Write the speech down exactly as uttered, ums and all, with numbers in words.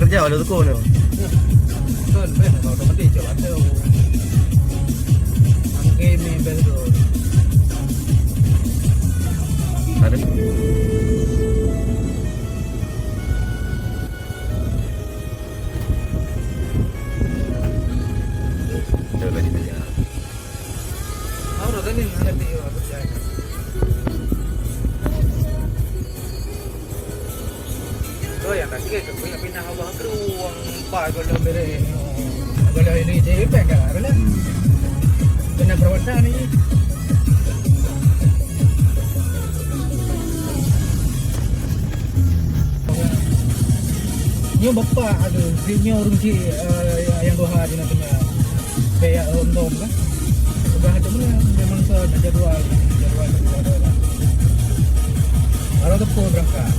Jauh ada toko tu. Kan, beh, kalau otomatik cok ada. Angke ni beh tu. Ada. Ada lagi dia. Orang tadi nak nanti orang percaya. Kau yang tak kira, kau yang pindah Allah ke ruang empat, kalau beri, kalau ini saya pegang, kan? Kena perawatan ni. Nyoe bapak, aduh, nyoe ureueng cik, eh, yang dua hari nanti. Kayak rondom kan. Udah ada mana memang so ada jadual, jadual, jadual, jadual. Baru tepuk berangkat.